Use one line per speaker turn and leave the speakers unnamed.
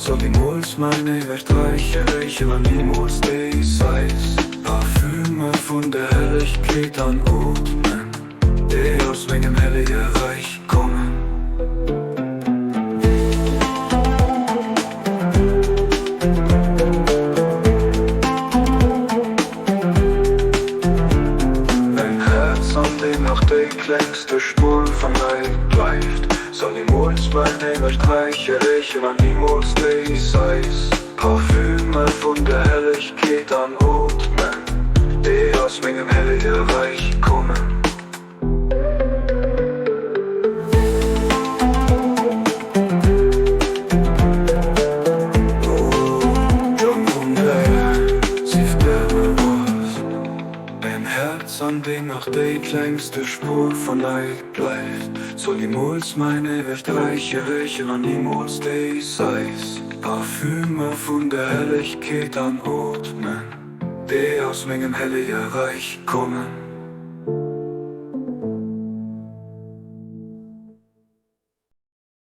Soll nimools mäin éiwegt Räich erreechen an nimools déiseits Parfüme vun der Hellegkeet an ootmen, déi aus mengem hellege Räich kommen. Mäin Häerz, an deem nach déi klengste Spuer vun Leid bleift, soll nimools mäin éiwegt Räich erreechen an nimools déiseits Parfüme vun der Hellegkeet an ootmen, déi aus mengem hellege Räich kommen. An deem nach déi klengste Spuer vun Leid bleift, soll nimools mäin éiwegt Räich erreechen an nimools déiseis Parfüme vun der Hellegkeet an ootmen, déi aus mengem hellege Räich kommen.